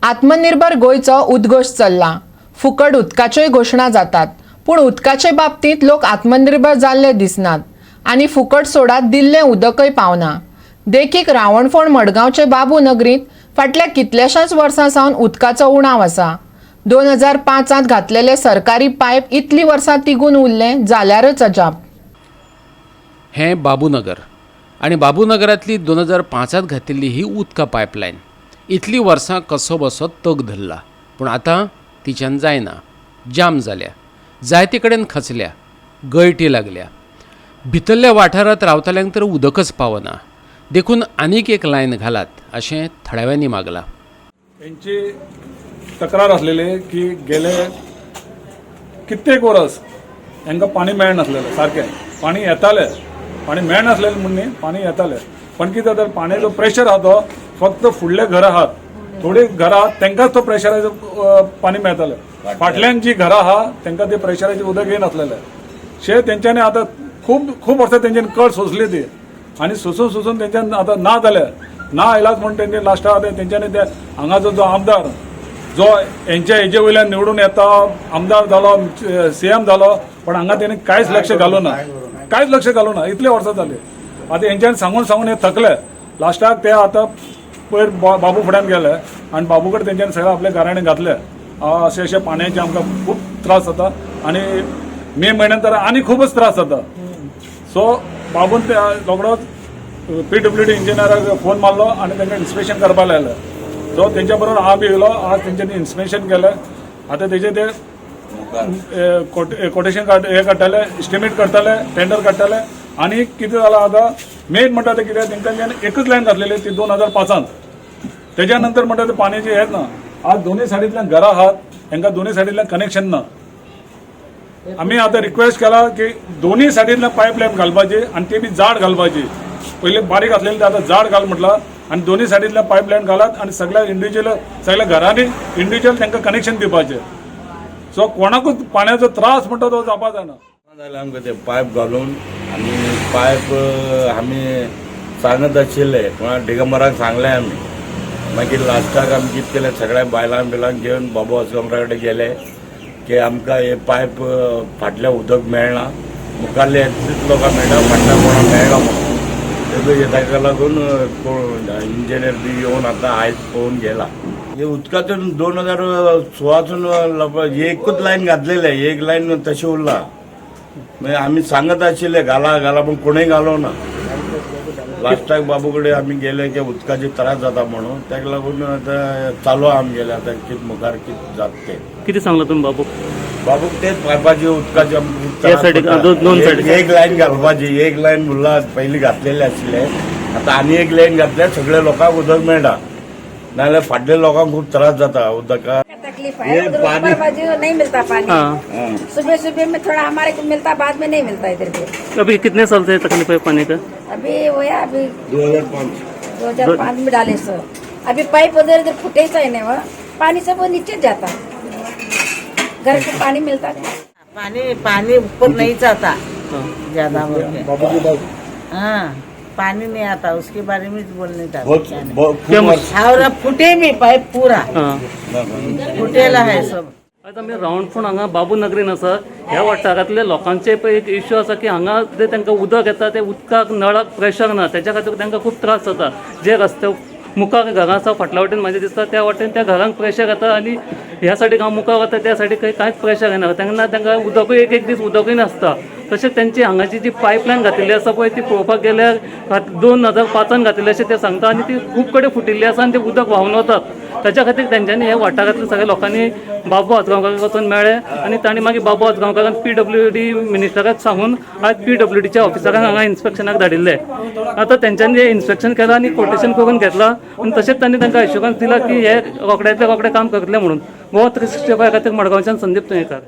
आत्मनिर्भर गोंयचो उद्घोश चल्ला. फुकट उदकाच्योय घोशणा जातात, पूण उदकाचे बाबतींत लोक आत्मनिर्भर जाल्ले दिसनात आनी फुकट सोडात, दिल्लें उदकय पावना. देखीक, रावणफोंड मडगांवचे बाबू नगरींत फाटल्या कितल्याशाच वर्सां सावन उदकाचो उणाव आसा. 2005त घातलेले सरकारी पायप इतलीं वर्सां तिगून उरलें जाल्यारच अजाप. हें बाबूनगर आनी बाबूनगरांतली 2005त घातिल्ली ही उदका पायपलायन इतलीं वर्सां कसो बसो तग धरला, पूण आतां तिच्यान जायना. जाम जाल्या, जायते कडेन खचल्या, गळटी लागल्या. भितरल्या वाठारांत रावतल्यांक तर उदकच पावना. देखून आनीक एक लायन घालात अशें थळाव्यांनी मागलां. यांची तक्रार आसलेली की गेले कित्येक वर्स हांकां पाणी मेळनासलेलें सारकें. पाणी येतालें, पाणी मेळनासलेलें म्हूण न्ही, पाणी येतालें, पण कितें जाता, पाण्याचो प्रेशर आहा तो फक्त फुडले घरां आहात, थोडी घरां आहात, तांकांच तो प्रेशराचो पाणी मेळटालें. फाटल्यान जी घरां आहा तांकां ते प्रेशराचें उदक येनासलेलें शे. तेंच्यांनी आतां खूब खूब वर्सां तेंच्यांनी कळ सोंसली ती आनी सोसून सोसून तेंच्यान आतां ना जालें. ना इलाज म्हूण तेंचे लास्टाक आतां तेंच्यांनी ते हांगाचो जो आमदार, जो हेंच्या हेजे वयल्यान निवडून येता, आमदार जालो, सीएम जालो, पण हांगा तेणी कांयच लक्ष घालूं ना, कांयच लक्ष घालूं ना. इतले वर्सां जाली आतां हेंच्यांनी सांगून सांगून हे थकले. लास्टाक ते आतां पयर बाबू फुड्यान गेले आनी बाबू कडेन तेंच्यांनी सगळें आपल्या घराणे घातले, अशें अशें पाण्याचे आमकां खूब त्रास जाता आनी मे म्हयन्यान तर आनी खूबच त्रास जाता. सो बाबून ते रोखडोच पीडब्ल्यूडी इंजिनियराक फोन मारलो आनी तांकां इन्स्पेक्शन करपाक लायलें. सो तेंच्या बरोबर हांव बी येयलो. आज तेंच्यांनी इन्स्पेक्शन केलें. आतां तेजे ते कोटेशन काड हे काडटाले, एस्टिमेट करताले, टेंडर काडटाले. आनी कितें जालां आतां, मेन म्हणटा तें कितें, तेंकां एकच लायन घातलेली ती 2005त. तेज्या नंतर म्हणटा ते पाण्याची हेच ना. आज दोन्ही सायडींतल्यान घरां आहात, हेंकां दोन्ही सायडींतल्यान कनेक्शन ना. आमी आतां रिक्वेस्ट केला की दोन्ही सायडींतल्यान पायपलायन घालपाची आनी ती बी जाड घालपाची. पयलीं बारीक आसलेली, ते आतां जाड घाल म्हटलां आनी दोन्ही सायडींतल्यान पायपलायन घालात आनी सगळ्या इंडिव्युज्युअल, सगळ्या घरांनी इंडिव्युज्युअल तांकां कनेक्शन दिवपाचें. सो कोणाकूच पाण्याचो त्रास म्हणटा तो जावपा जायना. जालें आमकां ते पायप घालून आनी पायप आमी सांगत आशिल्ले कोणा दिगंबराक सांगलें आमी. मागीर लास्टाक आमी कितें केलें, सगळ्या बायलां बिलांक घेवन बाबू आजगांवकरा कडेन गेले की आमकां हे पायप फाटलें उदक मेळना, मुखारले लोकांक मेळटा, फाटल्या कोणाक मेळना म्हणून. ताका लागून कोण इंजिनियर बी येवन आतां आयज पळोवन गेला. हे उदकाचो 2016सून एकूच लायन घातलेले, एक लायन तशें उरला. मागीर आमी सांगत आशिल्ले घाला घाला, पूण कोणूय घालो ना. लास्टाक बाबू कडेन आमी गेले की उदकाचे त्रास जाता म्हणून. ताका लागून आतां चालू आहा आमगेले. आतां कितें मुखार कितें जाता तें. कितें सांगलां तुमी बाबूक? बाबूक तेच पायपाचे उदकाचे आमकां खूब त्या त्रास सायडीक, पडटा. दोन सायडीक. एक लायन घालपाची, एक लायन उरला, पयलीं घातलेले आशिल्ले. आतां आनी एक लायन घातल्यार सगळ्या लोकांक उदक मेळटा, नाजाल्यार फाटल्या लोकांक खूब त्रास जाता उदका. तकलीफ है. ये उधर पानी- ऊपर बाजू नहीं मिलता पानी. सुबह सुबह में थोड़ा हमारे को मिलता, बाद में नहीं मिलता इधर भी. अभी कितने साल से तकलीफ है पानी का? अभी वो या अभी 2005. 2005 में डाले सर. अभी पाइप उधर उधर फूटे ही नहीं, वो पानी सब वो नीचे जाता, घर को पानी मिलता नहीं. पानी पानी ऊपर नहीं जाता ज्यादा बोल के. हाँ, पानी नहीं आता, उसके बारे में बोलने का. बहुत बहुत खूब वर्ष. और अब फूटे भी पाइप पूरा हां फुटेला है सब. आयज आमी रावणफोंड हांगा बाबू नगरीन आसा. ह्या वाठारांतल्या लोकांचे पळय एक इश्यू आसा की हांगा जे तांकां उदक येता, ते उदकाक नळाक प्रेशर ना. तेच्या खातीर तांकां खूब त्रास जाता. जे रस्ते मुखार घरां आसा, फाटल्या वाटेन म्हाजें दिसता, त्या वाटेन त्या घरांक प्रेशर येता आनी ह्या सायडीक हांव मुखार वता त्या सायडीक खंय कांयच प्रेशर येना. तेन्ना तांकां उदकूय एक एक दीस उदकूय नासता. तशेंच तेंची हांगाची जी पायपलायन घातिल्ली आसा पळय, ती पळोवपाक गेल्यार 2005न घातिल्ली अशें ते सांगता आनी ती खूब कडेन फुटिल्ली आसा आनी तें उदक व्हांवन वतात. ताच्या खातीर तेंच्यांनी ह्या वाठारांतल्या सगळ्या लोकांनी बाबू आजगांवकाराक वचून मेळ्ळे आनी तांणी मागीर बाबू आजगांवकारान पीडब्ल्यूडी मिनिस्टराक सांगून आयज पीडब्ल्यूडीच्या ऑफिसरांक हांगा इन्स्पेक्शनाक धाडिल्ले. आतां तेंच्यांनी इन्स्पेक्शन केलां आनी कोटेशन करून घेतलां आनी तशेंच तांणी तांकां एश्युरन्स दिला की हे रोखड्यांतले रोखडें काम करतले म्हणून. गोवा 365 खातीर मडगांवच्यान संदीप तुयेंकार.